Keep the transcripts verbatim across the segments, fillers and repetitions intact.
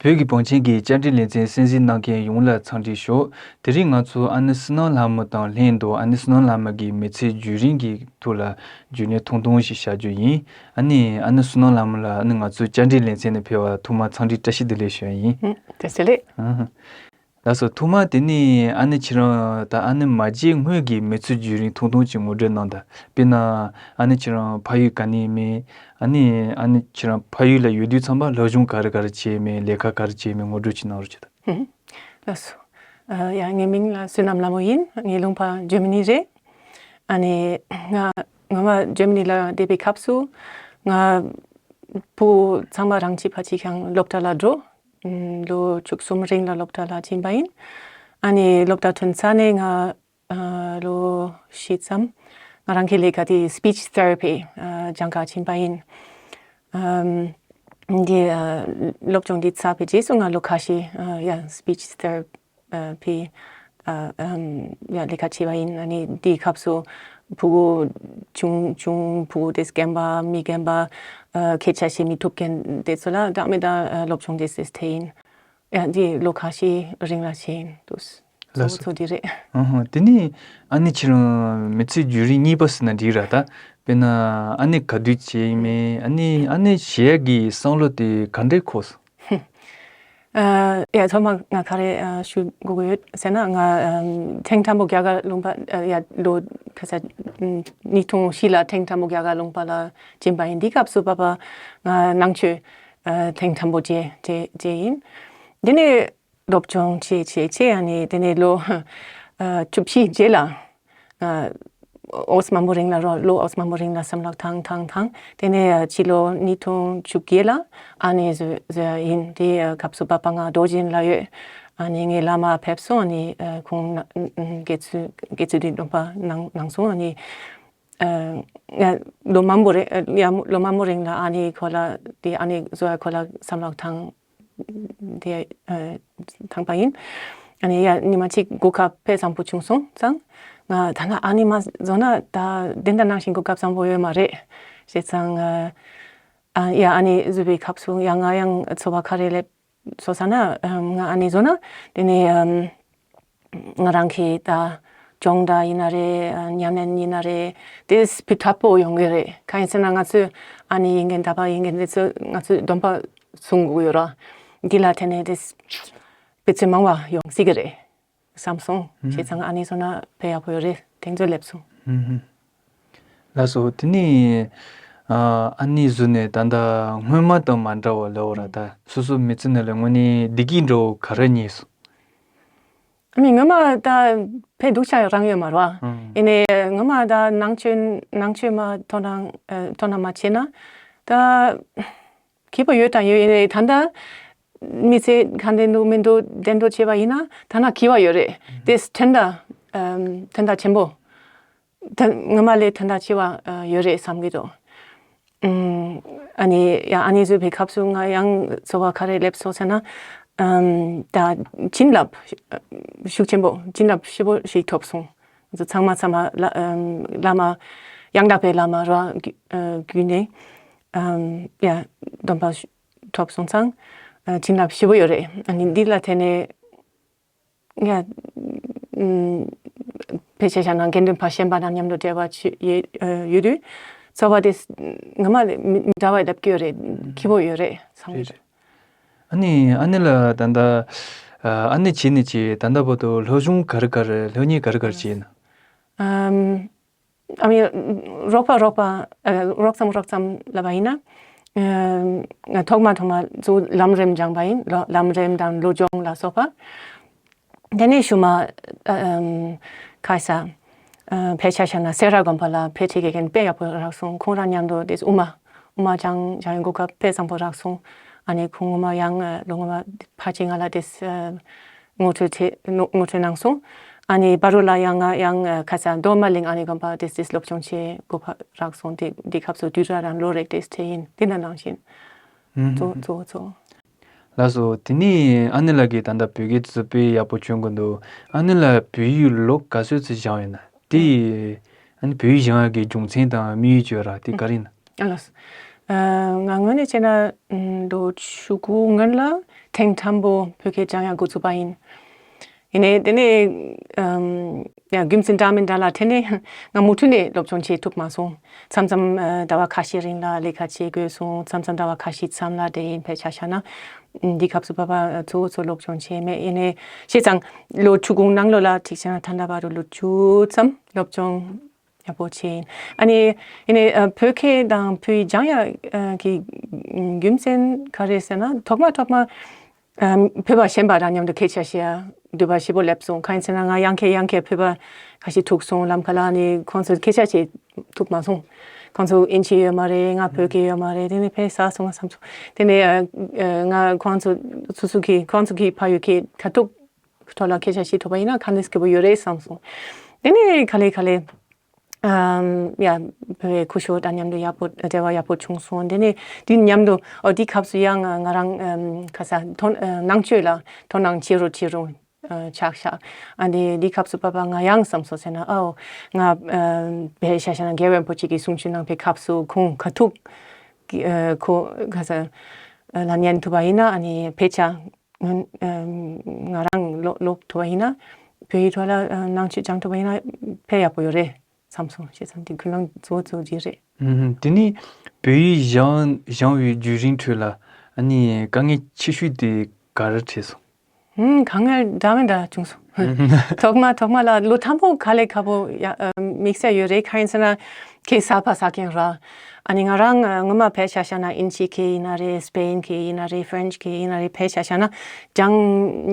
བོད་ཀྱི་བང་ཆེན་གྱི་བཅར་འདྲི་ལེ་ཚན་གསན་གཟིགས་གནང་མཁན་ཡོངས་ལ་འཚམས་འདྲི་ཞུ། དེ་རིང་ང་ཚོ་ཨ་ནེ་བསོད་ནམས་ལྷ་མོ་དང་ལྷན་དུ་ཨ་ནེ་བསོད་ནམས་ལྷ་མོ་གི་མི་ཚེ་བརྒྱུད་རིམ་གྱི་ཐོག་ལ་རྒྱུས་ལོན་ཐུང་ཐུང་ཞིག་བྱ་རྒྱུ་ཡིན། ཨ་ནེ་ཨ་ནེ་བསོད་ནམས་ལྷ་མོ་ལ་ཨ་ནེ་ང་ཚོའི་བཅར་འདྲི་ལེ་ཚན་ནས་ཕེབས་པ་ཐོག་མར་འཚམས་འདྲི་བཀྲ་ཤིས་བདེ་ལེགས་ཞུ་ཡ་ཡིན། ཨུམ། བཀྲ་ཤིས་བདེ་ལེགས། ཨུམ། ལགས་སོ། ཐོག་མར་དེ་ནས་ཨ་ནེ་ཁྱེད་རང་དང་ཨ་ནེ་མ་མཇལ་སྔོན་གྱི་མི་ཚེ་བརྒྱུད་རིམ་ཐུང་ཐུང་ཅིག་ངོ་སྤྲོད་གནང་དང་། དཔེར་ན་ཨ་ནེ་ཁྱེད་རང་ཕ་ཡུལ་ག་ནས་ཡིན་མིན། ཨ་ནེ་ཨ་ནེ་ཁྱེད་རང་ཕ་ཡུལ་ལ་ཡོད་དུས་ཙམ་པ་སློབ་སྦྱོང་ག་རེ་ག་རེ་བྱས་མིན། ལས་ཀ་ག་རེ་བྱས་མིན་ངོ་སྤྲོད་ཅིག་གནང་རོགས་བྱེད་དང་། ཧུམ། ལགས་སོ། ཨ། ཡ། ངའི་མིང་ལ་བསོད་ནམས་ལྷ་མོ་ཡིན། ངའི་ལུང་པ་ཇར་མ་ནི་རེད། ཨ་ནེ་ང་ངོ་མ་ཇར་མ་ནི་ལ་བསྡད་པའི་སྐབས་སུ་ང་བུ་ཚང་མ་རང་གཅིག་ཕ་གཅིག་རྐྱང་སློབ་གྲྭ་ལ་འགྲོ། ཨུམ། ལོ་བཅུ་གསུམ་རིང་ལ་སློབ་གྲྭ་ལ་ཕྱིན་པ་ཡིན། ཨ་ནེ་སློབ་གྲྭ་ཐོན་ཚར་ནས་ང་ཨ། ལོ་བཞི་ཙམ་ང་རང་གི་ལས་ཀ་དེ་speech therapy ཨ། སྦྱང་ག་ཕྱིན་པ་ཡིན། ཨམ། འདི་ཨ། སློབ་སྦྱོང་འདི་ཚར་བའི་རྗེས་སུ་ང་ལོ་ཁ་ཤས་ཨ། ཡ། speech therapy ཨ། ཨམ། ཡ། ལས་ཀ་བྱས་པ་ཡིན། ཨ་ནི་འདིའི་སྐབས་སུ་ཕྲུ་གུ་ཆུང་ཆུང་ཕྲུ་གུ་དེ་རྒན་པ་མི་རྒན་པ་ཨ། སྐད་ཆ་བཤད་མི་ཐུབ་མཁན་དེ་ཚོ་ལ་ད་མེད་ད་ཨ། སློབ་སྦྱོང་དེ་སེ་སྟེ་ཡིན། ཡ། འདི་ལོ་ཁ་ཤས་རིང་ལ་བྱས་ཡིན་འདུག། ལགས་སོ། གཙོ་བོ་འདི་རེད། ཨ་ཧ། དེ་ནས་ཨ་ནེ་ཁྱེད་རང་མི་ཚེ་བརྒྱུད་རིམ་གཉིས་པ་ཟེར་ན་འགྲིག་ར་ད། དཔེར་ན་ཨ་ནེ་ག་དུས་བྱས་ཡིན་མིན། ཨ་ནེ་ཨ་ནེ་བྱེད་ཡག་གི་བསམ་བློ་དེ་ག་འདྲས་འཁོར་སོང་། ཨ། ཡ། ཐོག་མ་ང་ག་རེ་ཨ། ཞུ་དགོས་ཀྱི་ཡོད་ཟེར་ན་ང་ཨམ། ཐེངས་དང་པོ་རྒྱ་གར་ལུང་པ་ཨ། ཡ། ལོ་ཁ་ས་ཨམ། ཉིས་སྟོང་བཞི་ལ་ཐེངས་དང་པོ་རྒྱ་གར་ལུང་པ་ལ་ཕྱིན་པ་ཡིན། འདི་སྐབས་སུ་པ་ཕ་ང་ནང་ཆོས་ཨ། ཐེངས་དང་པོ་བྱས་བྱས་བྱས་ཡིན། དེ་ནས་སློབ་སྦྱོང་བྱས་བྱས་བྱས། ཨ་ནི་དེ་ནས་ལོ་ཨ། བཅུ་བཞི་རྗེས་ལ་ཨ། འོས་མང་པོ་རིང་ལ་རོ། ལོ་འོས་མང་པོ་རིང་ལ་བསམ་བློ་བཏང་བཏང་བཏང་། དེ་ནས་ཨ། ཕྱི་ལོ་ཉིས་སྟོང་བཅུ་བརྒྱད་ལ་ཨ་ནེ་བཟོས་བཟོས་ཡིན། དེའི་ཨ། སྐབས་སུ་པ་ཕ་ང་རྡོ་རྗེ་གདན་ལ་ཡོད། ཨ་ནི་ངའི་བླ་མ་ཕེབས་སོང་། ཨ་ནི་ཨ། ཁོང་ན་དགེ་ཚུལ་དགེ་ཚུལ་སྒྲུབ་སྡོམ་པ་གནང་གནང་སོང་། ཨ་ནི་ཨ། ང་ལོ་མང་པོ་རེ་ཡ། ལོ་མང་པོ་རིང་ལ་ཨ་ནེ་སྐོར་ལ་དེ་ཨ་ནེ་བཟོ་ཡ་སྐོར་ལ་བསམ་བློ་བཏང་། དེ་ཨ། བཏང་པ་ཡིན། ཨ་ནི་ཡ། ཉི་མ་གཅིག་གོ་སྐབས་དཔེ་བཟང་པོ་བྱུང་སོང་ཙང་། ང་ད་ལྟ་ཨ་ནེ་མ་བཟོ་ན་ད་དེ་འདྲ་ནང་བཞིན་གོ་སྐབས་བཟང་པོ་ཡོད་མ་རེད་བྱས་ཙང་། ཨ། ཡ། ཨ་ནེ་བཟོས་པའི་སྐབས་སུ་ཡ་ང་ཡང་འཚོ་བ་ག་རེ་སླེབས་སོང་ཟེར་ན། ཨ། ང་ཨ་ནེ་བཟོ་ན་དེ་ནས་ཨ། ང་རང་གི་ད་སྦྱོང་བརྡར་ཡིན་ན་རེད། ཨ། ཉམས་ལེན་ཡིན་ན་རེད། དེ་སྤུས་དག་པོ་ཡོང་གི་རེད། གང་ཡིན་ཟེར་ན་ང་ཚོས་ཨ་ནེ་ཡིན་མཁན་ད་ཕ་ཡིན་མཁན་དེ་ཚོས་ང་ཚོས་སྡོམ་པ་བཟུང་དགོས་ཡོད་ར། འདི་ལ་བརྟེན་ནས་དེ་སྤུས་ཚད་མང་བ་ཡོང་སྲིད་ཀྱི་རེད་བསམ་སོང་། ཨུམ། བྱས་ཙང་ཨ་ནེ་བཟོ་ན་དཔེ་ཡག་པོ་ཡོད་རེད། དེང་ཚོད་སླེབས་སོང་། ཨུམ། ལགས་སོ། དེ་ནས་ཨ། ཨ་ནེ་བཟོ་ནས་ད་ལྟ་སྔོན་མ་དང་མ་འདྲ་བ་ལབ་འོ་ར། ད་སོ་སོ་མི་ཚེ་ནང་ལ་དངོས་གནས་བདེ་སྐྱིད་འདྲ་བོ་ག་རེ་རྙེད་སོང་། ཨ་ནི་སྔོན་མ་ད་དཔེ་སྡུག་ཅག་རང་ཡོད་མ་རེད་བ། ཨང་། ཡིན་ནའི་སྔོན་མ་ད་ནང་ཆོས་ནང་ཆོས་མ་མཐོང་ན་ཨ། མཐོང་ན་མ་བྱས་ན་ད་སྐྱིད་པོ་ཡོད་དང་ཡོད། ཡིན་ནའི་ད་ལྟ་མི་ཚེ་ག་འདྲ་འདུག་མི་འདུག་བདེ་འགྲོ་བྱས་པ་ཡིན་ན་ད་ནི་སྐྱིད་པ་ཡོད་རེད། དེ་དོན་དག་ཨམ། དོན་དག་ཆེན་པོ། ད་སྔོན་མ་ལས་དོན་དག་ཆེ་བ་ཨ། ཡོད་རེད་བསམ་གྱི་འདུག། ཨུམ། ཨ་ནི་ཡ། ཨ་ནེ་བཟོས་པའི་སྐབས་སུ་ང་ཡང་འཚོ་བ་ག་རེ་སླེབས་སོང་ཟེར་ན། ཨམ། ད་བྱིན་རླབས་ཤུགས་ཆེན་པོ། བྱིན་རླབས་ཞེ་པོ་ཞིག་ཐོབ་སོང་། ཚང་མ་ཚང་མ་བླ་ཨམ། བླ་མ་ཡང་དག་པའི་བླ་མ་ར་བརྒྱུད་ནས་ཨམ། ཡ། སྡོམ་པ་ཐོབ་སོང་ཙང་ཨ། བྱིན་རླབས་ཞེ་པོ་ཡོད་རེད། ཨ་ནི་འདི་ལ་བརྟེན་ནས། ཡ། ཨུམ། ཕལ་ཆེར་བྱས་ན་དགེ་འདུན་པ་གཞན་པ་དང་མཉམ་དུ་འབྲེལ་བ་ཆེ་ཡོད་ཡོད་དུས་འཚོ་བ་དེ་སྔོན་མ་ལས་མི་མི་འདྲ་བ་ལབ་ཀྱི་ཡོད་རེད། སྐྱིད་པོ་ཡོད་རེད་བསམ་གྱི་རེད། ཨ་ནི་ཨ་ནེ་ལ་ད་ལྟ་ཨ་ནེ་བྱས་ནས་ཀྱི་ད་ལྟ་བར་དུ་སློབ་སྦྱོང་ག་རེ་ག་རེ་སློབ་གཉེར་ག་རེ་ག་རེ་བྱས་ན། ཨམ། ཨ་མི་རོགས་པ་རོགས་པ་ཨ། རོགས་ཙམ་རོགས་ཙམ་ལབ་པ་ཡིན་ན། ཨ། ཐོག་མ་ཐོག་མ་གཙོ་བོ་ལམ་རིམ་སྦྱངས་པ་ཡིན། ལོ་ལམ་རིམ་དང་བློ་སྦྱོང་ལ་སོགས་པ། དེ་ནས་ཤུལ་མ་ཨ། ཁ་ས་ཨ། ཕལ་ཆེར་བྱས་ན་སེ་ར་དགོན་པ་ལ་དཔེ་ཁྲིད་མཁན་དཔེ་ཡག་པོ་རག་སོང་། ཁོང་རང་མཉམ་དུ་དེ་དབུ་མ་དབུ་མ་སྦྱང་སྦྱང་ཡོང་གོ་སྐབས་དཔེ་བཟང་པོ་རག་སོང་། ཨ་ནི་ཁོང་ངོ་མ་ཡང་ལོ་ངོ་མ་ཕལ་ཆེར་ང་ལ་དེ་ངོ་སྤྲོད་བྱས་ངོ་སྤྲོད་གནང་སོང་། ཨ་ནི་བར་དུ་ལ་ཡང་ང་ཡང་ཁ་ས་མདོ་སྨད་གླིང་ཨ་ནི་དགོན་པ་དེ་དེ་སློབ་སྦྱོང་བྱེད་དགོས་པ་རག་སོང་། དེ་དེ་སྐབས་སུ་དུས་རབས་དང་ལོ་རེ་དེ་བྱས་ཡིན། དེ་འདྲ་ནང་བཞིན་གཙོ་གཙོ་བོ་གཙོ། ལགས་སོ། དེ་ནས་ཨ་ནེ་ལགས་ཀྱིས་ད་ལྟ་བོད་སྐད་དེ་ཚོ་དཔེ་ཡག་པོ་སྦྱོང་གི་འདུག། ཨ་ནེ་ལགས་བོད་ཡིག་ལོ་ག་ཚོད་ཙམ་སྦྱངས་ཡོད་ན། དེ་ཨ་ནི་བོད་ཡིག་སྦྱང་ཡག་གི་རྒྱུ་མཚན་དང་དམིགས་ཡུལ་ཅིག་ཡོད་ར། དེ་ག་རེ་ཡིན་ན། ཨ་ལགས། ཨ། ང་ངོས་ནས་བྱས་ན། ཨམ། ལོ་བཅུ་དགུ་སྔོན་ལ་ཐེངས་དང་པོ་བོད་སྐད་སྦྱང་ཡག་འགོ་བཙུགས་པ་ཡིན། ཡིན་ནའི་དེ་ནས། ཨམ། ཡང་རྒྱུ་མཚན་འདྲ་མི་འདྲ་ལ་བརྟེན་ནས་ང་མུ་མཐུད་ནས་སློབ་སྦྱོང་བྱེད་ཐུབ་མ་སོང་། མཚམས་མཚམས། ཨ། ཟླ་བ་ཁ་ཤས་རིང་ལ་ལས་ཀ་བྱེད་དགོས་སོང་། མཚམས་མཚམས་ཟླ་བ་ཁ་ཤས་མཚམས་ལ་དེ་ཡིན་ཕལ་ཆེར་བཤད་ན། ཨམ། འདི་སྐབས་སུ་བབ་པ་གཙོ་བོ་གཙོ་སློབ་སྦྱོང་བྱས་མེད། ཡིན་ནའི་བྱས་ཙང་ལོ་དྲུག་གི་ནང་ལོགས་ལ་གཅིག་བྱས་ན་ད་ལྟ་བར་དུ་ལོ་བཅུ་ཙམ་སློབ་སྦྱོང་ཡག་པོ་བྱས་ཡིན། ཨ་ནི། ཡིན་ནའི། ཨ། བོད་སྐད་དང་བོད་ཡིག་སྦྱང་ཡག་ཨ། གི་རྒྱུ་མཚན་ག་རེ་ཟེར་ན། ཐོག་མ་ཐོག་མ། ཨ། བོད་པ་གཞན་པ་དང་མཉམ་དུ་སྐད་ཆ་བཤད་ཡག་འདོད་པ་ཞེ་པོ་སླེབས་སོང་། གང་ཡིན་ཟེར་ན་ང་ཡང་བསྐྱར་ཡང་བསྐྱར་བོད་པ་ཁ་ཤས་ཐུག་སོང་། ལམ་ཁ་ལ། ཨ་ནི་ཁོང་ཚོ་སྐད་ཆ་བྱེད་ཐུབ་མ་སོང་། ཁོང་ཚོ་དབྱིན་ཇི་ཡོད་མ་རེད། ང་བོད་སྐད་ཡོད་མ་རེད། དེ་ནས་ཕར་ཟད་སོང་ང་བསམ་སོང་། དེ་ནས། ཨ། ང་ཁོང་ཚོ་སོ་སོ་གི་ཁོང་ཚོ་གི་ཕ་ཡུལ་གྱི་ཁ་ཐུག་ཐོག་ལ་སྐད་ཆ་བཤད་ཐུབ་པ་ཡིན་ན་ག་འདྲ་སྐྱིད་པོ་ཡོད་རེད་བསམ་སོང་། དེ་ནས་ག་ལེ་ག་ལེ། ཨམ། ཡ། བོད་པའི་སྐུ་ཞབས་དང་མཉམ་དུ་ཡག་པོ་འབྲེལ་བ་ཡག་པོ་བྱུང་སོང་། དེ་ནས་དེ་མཉམ་དུ། ཨོ། དེའི་སྐབས་སུ་ཡང་ང་རང་། ཨམ། ག་ས་དོ། ཨ། ནང་ཆོས་ལ་དོ་སྣང་ཆེ་རུ་ཆེ་རུ། ཨ། ཆགས་ཤག་ཨ་ནི་དེའི་སྐབས་སུ་བབ་པ་ང་ཡང་བསམ་སོང་ཟེར་ན། ཨོ། ང་། ཨམ། བོད་ཤ་ཤ་ན་རྒྱལ་བའི་རིན་པོ་ཆེ་གི་གསུང་ཆོས་གནང་བའི་སྐབས་སུ་ཁོང་ཁ་ཐུག་གི། ཨ། ཁོ་ག་ས། ཨ། ལ་ཉན་ཐུབ་པ་ཡིན་ན། ཨ་ནི་ཕལ་ཆེར། ང་རང་སློབ་སློབ་ཐུབ་པ་ཡིན་ན། བོད་ཡིག་ཐོག་ལ་ནང་ཆོས་སྦྱང་ཐུབ་པ་ཡིན་ན་དཔེ་ཡག་པོ་ཡོད་རེད་བསམ་སོང་། བྱས་ཙང་དེ་ཀུན་སློང་གཙོ་བོ་གཙོ་བོ་དེ་རེད། ཨུམ། དེ་ནས་བོད་ཡིག་སྦྱང་སྦྱང་བའི་བརྒྱུད་རིམ་ཁྲོད་ལ་ཨ་ནི་དཀའ་ངལ་ཆེ་ཤོས་དེ་ག་རེ་འཕྲད་སོང་། ཨུམ། དཀའ་ངལ་འདྲ་མི་འདྲ་བྱུང་སོང་། ཐོག་མ་ཐོག་མ་ལ་ལོ་དང་པོ་དཀའ་ལས་ཁག་པོ་ཡ། ཨ། དམིགས་བསལ་ཡོད་རེད། གང་ཡིན་ཟེར་ན་སྐད་གསར་པ་ཟ་མཁན་ར། ཨ་ནི་ང་རང་། ཨ། སྔོན་མ་བོད་ཤ་ཤ་ན་དབྱིན་ཇི་སྐད་ཡིན་ན་རེད། སྤེན་སྐད་ཡིན་ན་རེད། ཧྥ་རན་ཆི་སྐད་ཡིན་ན་རེད། བོད་ཤ་ཤ་ན་སྦྱང་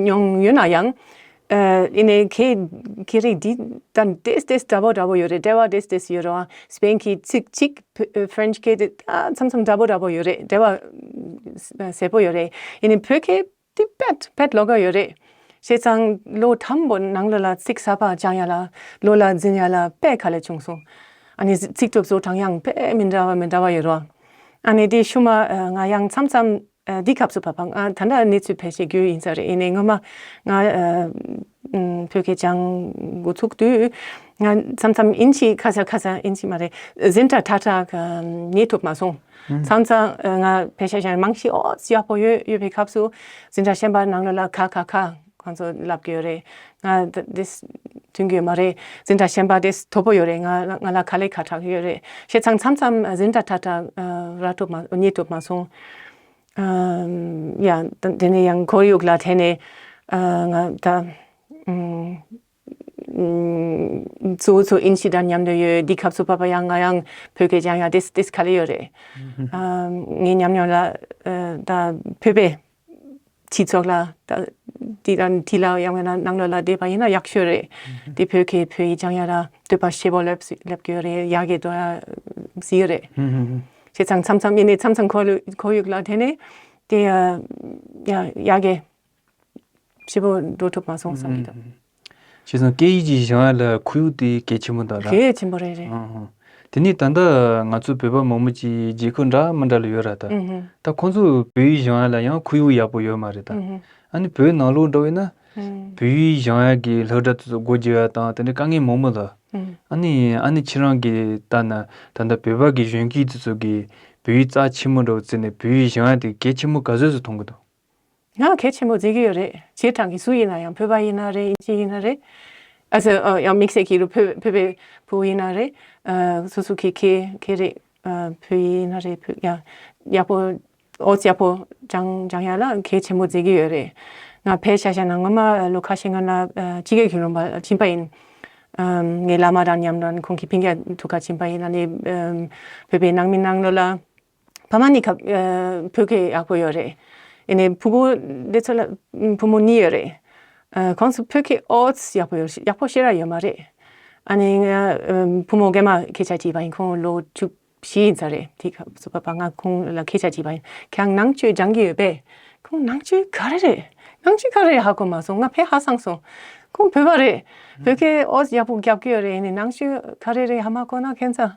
མྱོང་ཡོད་ན་ཡང་། ཨ། ཡིན་ནའི་སྐད་སྐད་རིགས་འདི་དང་ཏོག་ཙམ་འདྲ་པོ་འདྲ་པོ་ཡོད་རེད། འབྲེལ་བ་ཏོག་ཙམ་ཡོད་རེད། སྤེན་སྐད་ཚིག་གཅིག་ཧྥ་རན་ཆི་སྐད་དེ་ད་མཚམས་མཚམས་འདྲ་པོ་འདྲ་པོ་ཡོད་རེད། འབྲེལ་བ་གསལ་པོ་ཡོད་རེད། ཡིན་ནའི་བོད་སྐད་དེ་དཔེ་དཔེ་ལོགས་ཀ་ཡོད་རེད། བྱས་ཙང་ལོ་དང་པོ་ནང་ལོགས་ལ་ཚིག་གསར་པ་སྦྱང་ཡ་ལ། ལོ་ལ་འཛིན་ཡ་ལ་དཔེ་དཀའ་ལས་བྱུང་སོང་། ཨ་ནི་ཚིག་ཚིག་གྲུབ་བཟོ་སྟངས་ཡང་དཔེ་མི་འདྲ་བ་མི་འདྲ་བ་ཡོད་རེད། ཨ་ནི་དེའི་ཤུལ་མ། ཨ། ང་ཡང་མཚམས་མཚམས། ཨ། འདི་སྐབས་སུ་བབ་པ་ང་ད་ལྟ་གནས་ཚུལ་ཕལ་ཆེར་རྒྱུས་ཡིན་ས་རེད། ཡིན་ནའི་སྔོན་མ་ང་། ཨ། ཨུམ། བོད་སྐད་སྦྱང་འགོ་ཚུགས་དུས་ང་མཚམས་མཚམས་དབྱིན་ཇི་ཁ་ཤས་ཁ་ཤས། དབྱིན་ཇི་མ་རེད། འཛིན་གྲྭ་ཁྲ་ཁྲ་ཉན་ཐུབ་མ་སོང་། མཚམས་མཚམས། ཨ། ང་བོད་ཤ་ཤ་ན་རྨང་གཞི་ཨོ་ཙམ་ཡག་པོ་ཡོད་ཡོད་པའི་སྐབས་སུ་འཛིན་གྲྭ་གཞན་པ་ནང་ལོགས་ལ་ཁ་ཁ་ཁ་ཁོང་ཚོ་ལབ་ཀྱི་ཡོད་རེད། ང་ད་འདི་མཐུན་གྱི་ཡོད་མ་རེད། འཛིན་གྲྭ་གཞན་པ་དེ་དོ་པོ་ཡོད་རེད། ང་ང་ལ་དཀའ་ལས་ཁག་དྲགས་ཡོད་རེད། བྱས་ཙང་མཚམས་མཚམས་འཛིན་གྲྭ་ཁྲ་ཁྲ། ཨ། རག་ཐུབ་མ་ཉན་ཐུབ་མ་སོང་། ཨམ། ཡ། དེ་ནས་ཡང་ཁོར་ཡུག་ལ་དེ་ནས། ཨ། ང་ད། ཨམ། ཨམ། གཙོ་བོ་གཙོ་དབྱིན་ཇི་དང་མཉམ་དུ་ཡོད། འདི་སྐབས་སུ་བབ་པ་ཡང་ང་ཡང་བོད་སྐད་སྦྱང་ཡ་ཏོག་ཙམ་ཏོག་ཙམ་དཀའ་ལས་ཡོད་རེད། ཨམ། ངའི་ཉམས་མྱོང་ལ། ཨ། ད་བོད་པའི་སྤྱི་ཚོགས་ལ་ད་འདི་དང་འདི་ལ་ཡང་མིན་ན་ནང་ལོགས་ལ་བསྡད་པ་ཡིན་ན་ཡག་ཤོས་རེད། འདི་བོད་སྐད་བོད་ཡིག་སྦྱང་ཡ་ལ་འདོད་པ་ཞེ་པོ་སླེབས་སླེབས་ཀྱི་ཡོད་རེད། ཡག་གི་འདུག་ཡ་ཟེར་གྱི་ཡོད་རེད། བྱས་ཙང་མཚམས་མཚམས་ཡིན་ནའི་མཚམས་མཚམས་ཁོར་ཡུག་ཁོར་ཡུག་ལ་དེ་ནས་དེ་ཡ་ཡ་ཡག་གི་ཞེ་པོ་འགྲོ་ཐུབ་མ་སོང་བསམ་གྱི་འདུག། བྱས་ཙང་སྐད་ཡིག་ཅིག་སྦྱང་ཡ་ལ་ཁོར་ཡུག་དེ་གལ་ཆེན་པོ་འདུག་ར། གལ་ཆེན་པོ་རེད་རེད། ཨང་། དེ་ནས་ད་ལྟ་ང་ཚོ་བོད་པ་མང་པོ་ཅིག་རྒྱལ་ཁབ་འདྲ་མི་འདྲ་ལ་ཡོད་ར་ད། ཨང་། ད་ཁོང་ཚོ་བོད་ཡིག་སྦྱང་ཡ་ལ་ཡང་ཁོར་ཡུག་ཡག་པོ་ཡོད་མ་རེད་ད། ཨང་། ཨ་ནི་བོད་ནང་ལོགས་འདྲ་བོ་ཡིན་ན། ཨང་། བོད་ཡིག་སྦྱང་ཡ་གི་སློབ་གྲྭ་དེ་ཚོ་སྒོ་འབྱེད་ཡ་དང་དེ་འདྲའི་དཀའ་ངལ་མང་པོ་འདུག། ཨང་། ཨ་ནི་ཨ་ནི་ཁྱེད་རང་གིས་ལྟ་ན་ད་ལྟ་བོད་པ་གི་གཞོན་སྐྱེས་དེ་ཚོ་གིས་བོད་ཡིག་རྩ་ཆེན་པོ་འདྲ་བོ་བརྩིས་ནས་བོད་ཡིག་སྦྱང་ཡ་དེ་གལ་ཆེན་པོ་ག་ཚོད་ཙམ་མཐོང་གི་འདུག། ང་གལ་ཆེན་པོ་བརྩི་གི་ཡོད་རེད། བྱས་ཙང་གི་སུ་ཡིན་ན་ཡང་བོད་པ་ཡིན་ན་རེད། དབྱིན་ཇི་ཡིན་ན་རེད། ཨ་ཙི། ཨ། ཡང་དམིགས་བསལ་གྱི་རུ་བོད་བོད་པའི་བུ་ཡིན་ན་རེད། ཨ། སོ་སོ་གི་ཁྱེད་ཁྱེད་རེད། ཨ། བོད་ཡིན་ན་རེད། བོད་ཡ་ཡག་པོ་ཨོ་ཙམ་ཡག་པོ་སྦྱང་སྦྱང་ཡ་ལ་གལ་ཆེན་པོ་བརྩི་གི་ཡོད་རེད། ང་བོད་ཤ་ཤ་ན་སྔོན་མ་ལོ་ཁ་ཤས་སྔོན་ལ། ཨ། ཕྱི་རྒྱལ་གྱི་ལུང་པ་ཕྱིན་པ་ཡིན། ཨ། ངའི་བླ་མ་དང་མཉམ་དུ་ཁོང་གི་སྤུན་ཀྱག་ཐུག་ག་ཕྱིན་པ་ཡིན། ཨ་ནི། ཨ། བོད་པའི་ནང་མི་ནང་ལོགས་ལ། ཕ་མ་གཉིས་ཀ། ཨ། བོད་སྐད་ཡག་པོ་ཡོད་རེད། ཡིན་ནའི་བུ་མོ་དེ་ཚོ་ལ། བུ་མོ་གཉིས་ཡོད་རེད། ཨ། ཁོང་ཚོ་བོད་སྐད་ཨོ་ཙམ་ཡག་པོ་ཡོད། ཡག་པོ་ཤེས་ར་ཡོད་མ་རེད། ཨ་ནི་ང་། ཨ། བུ་མོ་རྒན་མ་སྐད་ཆ་དྲིས་པ་ཡིན། ཁོང་ལོ་བཅུ་བཞི་ཡིན་ས་རེད། དེ་སྐབས་སུ་བབ་པ་ང་ཁོང་ལ་སྐད་ཆ་དྲིས་པ་ཡིན། ཁྱེད་རང་ནང་ཆོས་སྦྱང་གི་ཡོད་པས། ཁོང་ནང་ཆོས་ག་རེ་རེད། ནང་ཆོས་ག་རེ་རེད་ཧ་གོ་མ་སོང་། ང་དཔེ་ཧ་སངས་སོང་། ཁོང་བོད་པ་རེད། བོད་སྐད་ཨོ་ཙམ་ཡག་པོ་རྒྱབ་ཀྱི་ཡོད་རེད། ཡིན་ནའི་ནང་ཆོས་ག་རེ་རེད་ཧ་མ་གོ་ན་ཁྱད་མཚར།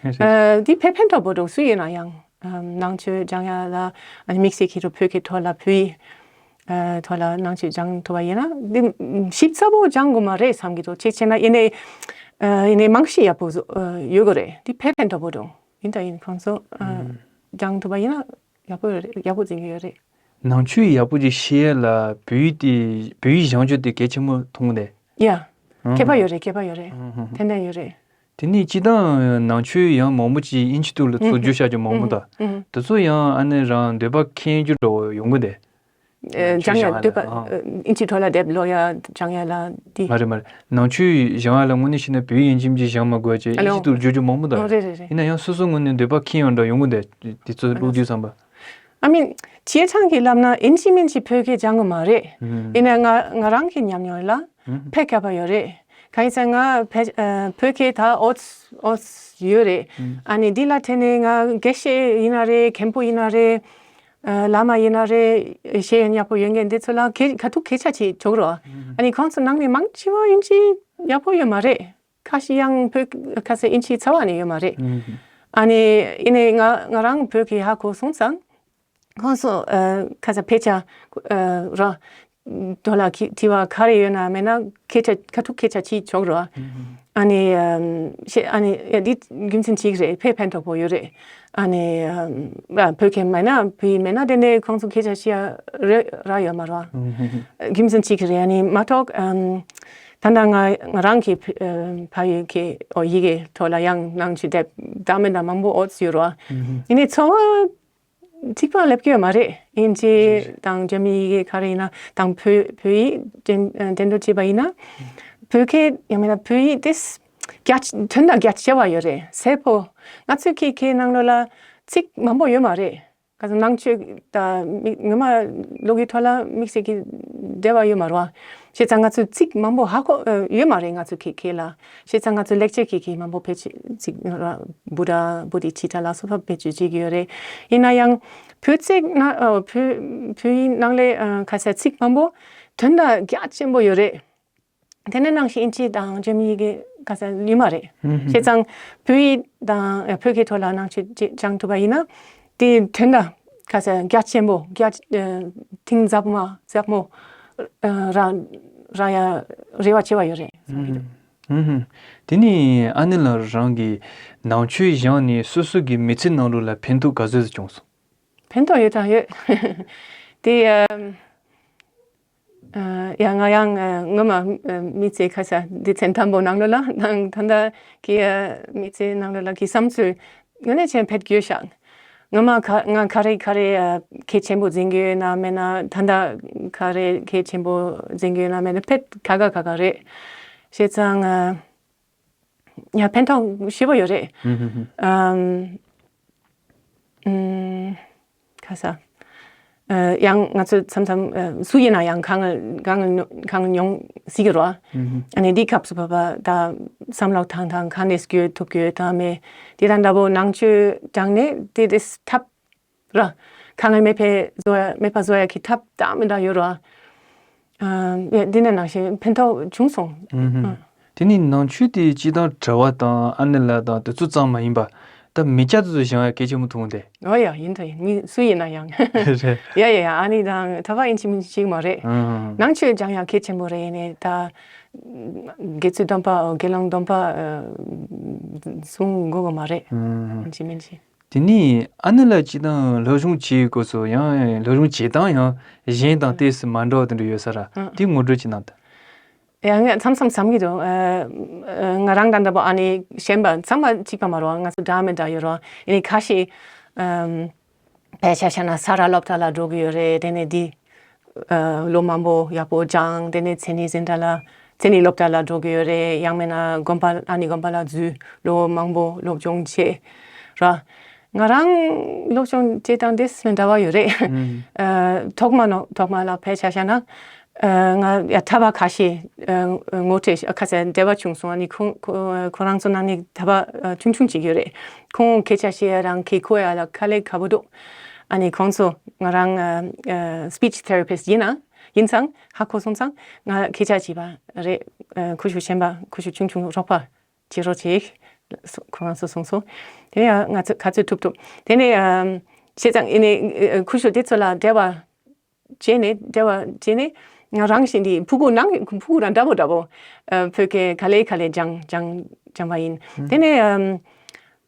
ཨ། འདི་དཔེ་ཕན་ཐོགས་པོ་འདུག། སུ་ཡིན་ན་ཡང་། ཨ། ནང་ཆོས་སྦྱང་ཡ་ལ། ཨ་ནི་དམིགས་བསལ་གྱི་རུ་བོད་སྐད་ཐོག་ལ་བོད་ཡིག་ཨ། ཐོག་ལ་ནང་ཆོས་སྦྱང་ཐུབ་པ་ཡིན་ན་འདི་ཞིབ་ཚགས་པོ་སྦྱང་དགོས་མ་རེད་བསམ་གྱི་འདུག། བྱས་བྱས་ན་ཡིན་ནའི། ཨ། ཡིན་ནའི་རྨང་གཞི་ཡག་པོ་བཟོ། ཨ། ཡོད་དགོས་རེད། འདི་དཔེ་ཕན་ཐོགས་པོ་འདུག། ཡིན་ད་ཡིན་ཁོང་ཚོ། ཨ། ཨུམ། སྦྱང་ཐུབ་པ་ཡིན་ན་ཡག་པོ་ཡོད་རེད། ཡག་པོ་འཛིན་གྱི་ཡོད་རེད། ནང་ཆོས་ཡག་པོ་ཅིག་ཤེས་ཡ་ལ་བོད་ཡིག་དེ་བོད་ཡིག་སྦྱང་རྒྱུ་དེ་གལ་ཆེན་པོ་མཐོང་གི་འདུག་ཡ། ཨང་། ཁྱད་པར་ཡོད་རེད། ཁྱད་པར་ཡོད་རེད། ཨང་། ཧུམ་ཧུམ། ཏན་ཏན་ཡོད་རེད། དེ་ནས་སྤྱིར་བཏང་ནང་ཆོས་ཡང་མང་པོ་ཅིག་དབྱིན་ཇི་ཐོག་ལ་ཨང་། བཙུགས་རྒྱུ་བཤད་རྒྱུ་མང་པོ་ཨང་། འདུག་ཨང་། དེ་ཚོ་ཡང་ཨ་ནི་རང་འདོད་པ་ཁེངས་རྒྱུ་འདྲ་བོ་ཡོང་གི་འདུག་ཨེ། ནང་ཆོས་སྦྱང་ཡ་སྦྱང་ཡ་འདོད་པ། ཨ། ཨ། དབྱིན་ཇི་ཐོག་ལ་དེབ་ཀློག་ཡ་སྦྱང་ཡ་ལ་དེ། མ་རེད་མ་རེད། ནང་ཆོས་སྦྱང་ཡ་ལ་དངོས་གནས་བཤད་ན་བོད་ཡིག་ཡིན་གཅིག་མིན་གཅིག་སྦྱང་མ་དགོས་པ་བྱས། ཨ་ལོ། དབྱིན་ཇི་ཐོག་བསྒྱུར་རྒྱུ་མང་པོ་འདུག་ཨོ། རེད་རེད་རེད། ཡིན་ན་ཡང་སོ་སོ་ངོས་ནས་འདོད་པ་ཁེངས་ཡོང་འདྲ་ཡོང་གི་འདུག་དེ་ཚོ་ཨ་ལོ། ཀློག་དུས་ཙམ་པ། ཨ་མིན། བྱས་ཙང་གི་ལབ་ན་ཨིན་ཇི་མིན་ཇི་བོད་སྐད་སྦྱང་གི་མ་རེད། ཨུམ། ཡིན་ན་ང་ང་རང་གི་ཉམས་མྱོང་ལ་ཨུམ། ཕལ་སྐྱོ་པོ་ཡོད་རེད། གང་ཡིན་ཟེར་ན་ང་བོད་ཨ་བོད་སྐད་ད་ཨོ་ཙི་ཨོ་ཙི་ཡོད་རེད། ཨུམ། ཨ་ནི་འདི་ལ་བརྟེན་ནས་ང་དགེ་བཤེས་ཡིན་ན་རེད། མཁན་པོ་ཡིན་ན་རེད། ཨ། བླ་མ་ཡིན་ན་རེད། ཤེས་ཡོན་ཡག་པོ་ཡོད་མཁན་འདི་ཚོ་ལ་སྐད་ག་ཐུག་སྐད་ཆ་བྱེད་ཆོག་རོགས། ཨུམ། ཨ་ནི་ཁོང་ཚོ་ནང་ནས་མང་ཆེ་བ་ཨིན་ཇི་ཡག་པོ་ཡོད་མ་རེད། ཁ་ཤས་ཡང་བོད་ཁ་ཤས་ཨིན་ཇི་རྩ་བ་ནས་ཡོད་མ་རེད། ཨུམ། ཨ་ནི་ཡིན་ནའི་ང་ང་རང་བོད་སྐད་ཧ་གོ་སོང་ཙང་། ཁོང་ཚོ་ཨ་ཁ་ཤས་དཔེ་ཆ་ཨ་ར་དོ་ལ་ཁི་དྲི་བ་ག་རེ་ཡོད་ན་མེད་ན་སྐད་ཆ་ག་ཐུག་སྐད་ཆ་བྱེད་ཆོག་རོགས། ཨུམ། ཨ་ནི་ཨམ་ཤེ་ཨ་ནི་ཡ་འདི་རྒྱུ་མཚན་གཅིག་རེད། དཔེ་ཕན་ཐོགས་པོ་ཡོད་རེད། ཨ་ནི་ཨམ་བོད་སྐད་མེད་ན་བོད་ཡིག་མེད་ན་དེ་ནས་ཁོང་ཚོ་སྐད་ཆ་བཤད་ཡ་རེ་ར་ཡོད་མ་རེད། ཨུམ། རྒྱུ་མཚན་གཅིག་རེད། ཨ་ནི་མ་གཏོགས་ཨམ་ད་ལྟ་ང་ང་རང་གི་ཨམ་ཕ་ཡུལ་གྱི་ཨོ་ཡི་གེ་ཐོག་ལ་ཡང་ནང་ཆོས་དེབ་འདྲ་མི་འདྲ་མང་པོ་ཨོ་ཙི་ཡོད་རེད། ཨུམ། ཡིན་ནའི་འཚོ་བ་གཅིག་པ་སླེབས་ཀྱི་ཡོད་མ་རེད། ཨིན་ཇི་དང་འཇར་མན་ཡི་གེ་ག་རེ་ཡིན་ན་དང་བོད་བོད་ཡིག་འགྲན་འགྲན་བསྡུར་བྱས་པ་ཡིན་ན། བོད་སྐད་ཡང་མིན་ན་བོད་ཡིག་དེ་རྒྱ་ཆེ་དོན་དག་རྒྱ་ཆེ་བ་ཡོད་རེད། གསལ་པོ། ང་ཚོའི་སྐད་སྐད་ནང་ལོགས་ལ་ཚིག་མང་པོ་ཡོད་མ་རེད། ག་ཚོད་ནང་ཆོས་དང་མི་ངོ་མ་ཀློག་གི་ཐོག་ལ་དམིགས་བསལ་གྱི་འབྲེལ་བ་ཡོད་མ་རེད་བ། བྱས་ཙང་ང་ཚོས་ཚིག་མང་པོ་ཧ་གོ་ཨ་ཡོད་མ་རེད། ང་ཚོའི་སྐད་སྐད་ལ། བྱས་ཙང་ང་ཚོ་ལེགས་སྦྱར་གྱི་གི་མང་པོ་བེད་སྤྱོད་ཅིག་ར་བུ་དྲ་བུ་དི་ཆི་ཏྲ་ལ་སོགས་པ་བེད་སྤྱོད་བྱེད་ཀྱི་ཡོད་རེད། ཡིན་ན་ཡང་བོད་ཚིག་ན་ཨ་བོད་བོད་ཡིག་ནང་ལས་ཨ་ཁ་ཤས་ཚིག་མང་པོ་དོན་དག་རྒྱ་ཆེན་པོ་ཡོད་རེད། དེ་ནས་ནང་བཞིན་ཨིན་ཇི་དང་འཇར་མན་ཡི་གེ་ཁ་ཤས་ཡོད་མ་རེད། ཧུམ་ཧུམ། བྱས་ཙང་བོད་ཡིག་དང་ཨ་བོད་སྐད་ཐོག་ལ་ནང་ཆོས་ཅིག་སྦྱང་ཐུབ་པ་ཡིན་ན་དེ་དོན་དག་ཁ་ཤས་རྒྱ་ཆེན་པོ་རྒྱ་ཨ་གཏིང་ཟབ་མ་ཟབ་མོ་ཨ་རག་རག་ཡ་རེ་བ་ཆེ་བ་ཡོད་རེད། ཧུམ་ཧུམ། དེ་ནས་ཨ་ནེ་ལགས་རང་གིས་ནང་ཆོས་སྦྱངས་ནས་སོ་སོ་གི་མི་ཚེ་ནང་ལོགས་ལ་ཕན་ཐོགས་ག་ཚོད་ཙམ་བྱུང་སོང་། ཕན་ཐོགས་ཡོད་དང་ཡོད། དེ་ཨ་ཨ་ཡང་ང་ཡང་ཨ་སྔོན་མ་ཨ་མི་ཚེ་ཁ་ཤས་སྡེ་ཚན་དང་པོ་ནང་ལོགས་ལ་དང་ད་ལྟ་གི་ཨ་མི་ཚེ་ནང་ལོགས་ལ་གི་བསམ་ཚུལ་དངོས་གནས་ཆེན་ཕེབས་ཡོད་ཤག་སྔོན་མ་ག་ང་ག་རེ་ག་རེ་ཨ་གལ་ཆེན་པོ་འཛིན་གྱི་ཡོད་ན་མེད་ན་ད་ལྟ་ག་རེ་གལ་ཆེན་པོ་འཛིན་གྱི་ཡོད་ན་མེད་ན་ཕེབས་ཁག་ཁག་ཁག་རེད། བྱས་ཙང་ཨ་ཡང་ཕན་ཐོགས་ཞེ་པོ་ཡོད་རེད། ཧུམ་ཧུམ་ཧུམ། ཨམ། ཨུམ། ཁ་ཤས། ཨ་ཡང་ང་ཚོ་མཚམས་མཚམས་ཨ་སུ་ཡིན་ན་ཡང་དཀའ་ངལ་དཀའ་ངལ་དཀའ་ངལ་མྱོང་སྲིད་ཀྱི་རེད། ཨུམ། ཨ་ནི་འདི་སྐབས་སུ་བབ་པ་ད་བསམ་བློ་བཏང་སྟངས་ག་ནས་བསྐྱོད་ཐུབ་ཀྱི་ཡོད་དམ་མེད། དེ་དང་འདྲ་པོ་ནང་ཆོས་སྦྱངས་ནས་དེ་དེ་ཐབས་ར། དཀའ་ངལ་མེད་པ་བཟོ་ཡ་མེད་པ་བཟོ་ཡ་གི་ཐབས་འདྲ་མི་འདྲ་ཡོད་རེད། ཨ་ཡ་འདི་ནས་ནང་བཞིན་ཕན་ཐོགས་བྱུང་སོང་། ཨུམ་ཧུམ། ཨ། དེ་ནི་ནང་ཆོས་དེ་སྤྱིར་བཏང་གྲྭ་བ་དང་ཨ་ནེ་ལགས་དང་དེ་ཚོ་ཙམ་མ་ཡིན་པ་ད་མི་སྐྱ་དེ་ཚོ་སྦྱང་ཡ་གལ་ཆེན་པོ་མཐོང་སྟེ། ཨོ་ཡ་ཡིན་ད་ཡིན། མི་སུ་ཡིན་ན་ཡང་། རེད། ཡ་ཡ་ཡ་ཨ་ནི་དང་ད་བ་ཡིན་གཅིག་མིན་གཅིག་མ་རེད། ཨུམ། ནང་ཆོས་སྦྱང་ཡ་གལ་ཆེན་པོ་རེད། ཡིན་ནའི་ད་དགེ་ཚུལ་སྡོམ་པ་དགེ་སློང་སྡོམ་པ་ཨ་སྲུང་དགོས་གི་མ་རེད། ཨུམ། ཡིན་གཅིག་མིན་གཅིག་དེ་ནས་ཨ་ནེ་ལགས་སྤྱིར་བཏང་སློབ་སྦྱོང་བྱེད་དུས་སྐབས་སུ་ཡང་སློབ་སྦྱོང་བྱེད་སྟངས་ཡང་གཞན་དང་ཏོག་ཙམ་མ་འདྲ་བ་དེ་འདྲ་ཡོད་ས་ར། ཨ། དེ་ངོ་སྤྲོད་ཅིག་གནང་དང་། ཡང་ངས་མཚམས་མཚམས་བསམ་གྱི་འདུག་ཨ་ཨ་ང་རང་དང་འདྲ་པོ་ཨ་ནི་གཞན་པ་ཚང་མ་གཅིག་པ་མ་རེད་བ། ང་ཚོ་འདྲ་མི་འདྲ་ཡོད་རེད་བ། ཡིན་ནའི་ཁ་ཤས་ཨམ་དཔེ་ཆ་བཞག་ན་ས་རཱ་སློབ་གྲྭ་ལ་འགྲོ་གི་ཡོད་རེད། དེ་ནས་འདི་ཨ་ལོ་མང་པོ་ཡག་པོ་སྦྱངས། དེ་ནས་མཚན་ཉིད་འཛིན་གྲྭ་ལ་མཚན་ཉིད་སློབ་གྲྭ་ལ་འགྲོ་གི་ཡོད་རེད། ཡང་མིན་ན་དགོན་པ་ཨ་ནི་དགོན་པ་ལ་འཛུལ། ལོ་མང་པོ་སློབ་སྦྱོང་བྱས་ར། ང་རང་སློབ་སྦྱོང་བྱེད་སྟངས་དེ་མི་འདྲ་བ་ཡོད་རེད། ཨུམ། ཨ་ཐོག་མ་ནོ་ཐོག་མ་ལ་དཔེ་ཆ་བཞག་ན་ཨ་ང་ཡ་གྲྭ་པ་ཁ་ཤས་ཨ་ངོ་འཕྲད་ཁ་ཤས་འབྲེལ་བ་བྱུང་སོང་། ཨ་ནི་ཁོ་ཁོ་ཁོ་རང་ཚོ་ནང་ནས་གྲྭ་པ་ཨ་ཆུང་ཆུང་ཅིག་ཡོད་རེད། ཁོང་སྐད་ཆ་བཤད་ཡ་རང་གི་གོ་ཡ་ལ་དཀའ་ལས་ཁག་པོ་འདུག་ཨ་ནི་ཁོང་ཚོ་ང་རང་ཨ་ཨ་speech therapist ཡིན་ན་ཡིན་ཙང་ཧ་གོ་སོང་ཙང་ང་སྐད་ཆ་བྱས་པ་རེད། ཨ་ཁུ་བྱུག་གཞན་པ་ཁུ་བྱུག་ཆུང་ཆུང་རོགས་པ་བྱེད་རོགས་བྱེད། ཁོ་རང་ཚོ་གསུངས་སོང་། དེ་ནས་ང་ཚོ་ག་ཚོད་ཐུབ་ཐུབ། དེ་ནས་ཨ་བྱས་ཙང་ཨ་ནི་ཨ་ཁུ་བྱུག་དེ་ཚོ་ལ་འབྲེལ་བ་བྱས་ནས་འབྲེལ་བ་བྱས་ནས་ང་རང་བཞིན་དེ་ཕྲུ་གུ་ནང་ཕྲུ་གུ་རང་འདྲ་པོ་འདྲ་པོ་ཨ་བོད་སྐད་ག་ལེ་ག་ལེ་སྦྱང་སྦྱང་སྦྱང་བ་ཡིན། དེ་ནས་ཨམ་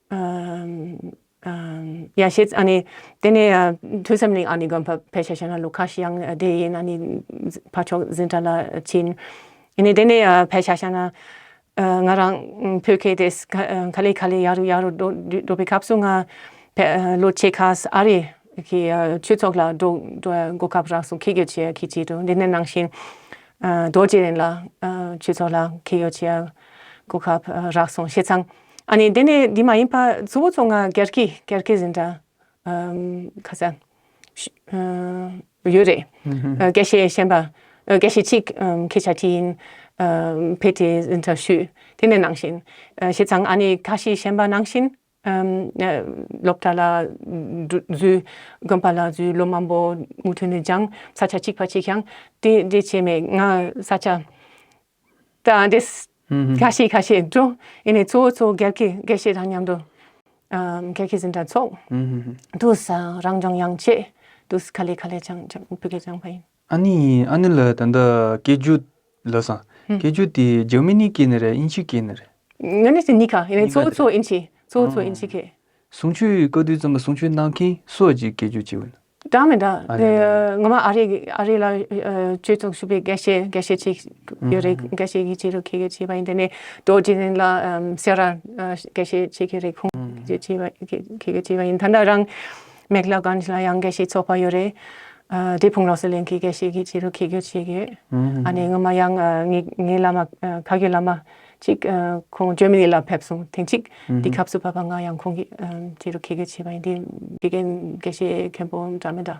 ཨམ་ ཨམ། ཡ་ཤེས་ཨ་ནི་དེ་ནས་ཨ་ཐོས་བསམ་གླིང་ཨ་ནི་དགོན་པ་ཕེབས་ཤག་བྱས་ན་ལོ་ཁ་ཤས་ཡང་བསྡད་ཡིན། ཨ་ནི་ཕར་ཕྱོགས་འཛིན་གྲྭ་ལ་ཕྱིན། ཨ་ནི་དེ་ནས་ཨ་ཕེབས་ཤག་བྱས་ན་ཨ་ང་རང་བོད་སྐད་དེ་ག་ལེ་ག་ལེ་ཡག་རུ་ཡག་རུ་འགྲོ་འགྲོ་བའི་སྐབས་སུ་ང་ཕེ་ཨ་ལོ་ཕྱེད་ཀ་ཨ་རི་གི་ཨ་ཆོས་ཚོགས་ལ་འགྲོ་འགྲོ་གོ་སྐབས་རག་སོང་། ཁྱེད་ཀྱི་ཆེད་ཁྱེད་ཀྱི་འགྲོ་འདི་ནས་ནང་བཞིན། ཨ་རྡོ་རྗེ་གདན་ལ་ཨ་ཆོས་ཚོགས་ལ་འཁྱེར་ཡོང་བྱས་གོ་སྐབས་ཨ་རག་སོང་། བྱས་ཙང་ཨ་ནི་དེ་ནས་འདི་མ་ཡིན་པ་གཙོ་བོ་གཙོ་ང་སྒེར་གྱི་སྒེར་གྱི་འཛིན་གྲྭ་ཨམ་ཁ་ས་ཨ་ཡོད་རེད། ཨ་དགེ་བཤེས་གཞན་པ་ཨ་དགེ་བཤེས་གཅིག་ཨམ་ཁྱེད་ཅག་དེ་ཡིན་ཨམ་ཕེ་ཏེ་འཛིན་གྲྭ་ཞུས། དེ་ནས་ནང་བཞིན་ཨ་བྱས་ཙང་ཨ་ནི་ཁ་ཤས་གཞན་པ་ནང་བཞིན། ཨམ། ཨ་སློབ་གྲྭ་ལ་འཛུལ། དགོན་པ་ལ་འཛུལ། ལོ་མང་པོ་མུ་མཐུད་ནས་སྦྱངས། ས་ཆ་གཅིག་པ་གཅིག་ཀྱང་དེ་འདྲ་བྱས་མེད། ང་ས་ཆ་ད་འདྲས་ཧུམ་ཧུམ། ཁ་ཤས་ཁ་ཤས་འགྲོ། ཡིན་ནའི་གཙོ་བོ་གཙོ་བོ་སྒེར་གྱི་དགེ་བཤེས་དང་མཉམ་དུ་ཨམ། སྒེར་གྱི་འཛིན་གྲྭ་ཚོགས། ཧུམ་ཧུམ་ཧུམ། དུས་སང་རང་སྦྱོང་ཡང་བྱས། དུས་ག་ལེ་ག་ལེ་སྦྱང་སྦྱང་བོད་སྐད་སྦྱང་པ་ཡིན། ཨ་ནི་ཨ་ནི་ལ་ད་ལྟ་སྐད་སྒྱུར་ལབ་སོང་། ཧུམ། སྐད་སྒྱུར་དེ་འཇར་མ་ནི་སྐད་ནས་རེད། དབྱིན་ཇི་སྐད་ནས་རེད། ང་ནི་ནི་ག་ཡིན་ནའི་གཉིས་ཀ་གཙོ་བོ་གཙོ་བོ་དབྱིན་ཇི། གཙོ་བོ་གཙོ་བོ་དབྱིན་ཇི་སྐད། གསུང་ཆོས་བཀའ་བསྡུ་ཙམ་པ་གསུང་ཆོས་གནང་མཁན་སུ་ཅིག་སྐད་སྒྱུར་བྱེད་འོས་ན། འདྲ་མི་འདྲ། ཨ་ནི་ངོ་མ་ཨ་རི་ཨ་རི་ལ་ཨ་ཆོས་ཚོགས་ཞུགས་པའི་དགེ་བཤེས་དགེ་བཤེས་གཅིག་ཡོད་རེད། དགེ་བཤེས་ཀྱི་ཆེད་དུ་ཁྱེད་ཀྱི་བྱས་པ་ཡིན། དེ་ནས་རྡོ་རྗེ་གདན་ལ་ཨམ་སེ་ར་ཨ་དགེ་བཤེས་གཅིག་ཡོད་རེད། ཁོང་གི་བྱས་པ་ཁྱེད་ཀྱི་བྱས་པ་ཡིན། ད་ལྟ་རང་མེག་ལ་གྷན་ཇི་ལ་ཡང་དགེ་བཤེས་ཚོགས་པ་ཡོད་རེད། ཨ་འབྲས་སྤུངས་ལོ་གསར་གླིང་གི་དགེ་བཤེས་ཀྱི་ཆེད་དུ་ཁྱེད་ཀྱི་བྱས་ཡོད། ཨ་ནི་ངོ་མ་ཡང་ཨ་ངའི་ངའི་བླ་མ་ཨ་ཁ་རྒྱུན་བླ་མ་གཅིག་ཨ་ཁོང་འཇར་མ་ནི་ལ་ཕེབས་སོང་། ཐེངས་གཅིག་འདི་སྐབས་སུ་བབས་པ་ང་ཡང་ཁོང་གི་ཨ་ཆེད་དུ་ཁྱེད་ཀྱི་བྱས་པ་ཡིན། དེ་དགེ་རྒན་དགེ་བཤེས་མཁན་པོ་འདྲ་མི་འདྲ།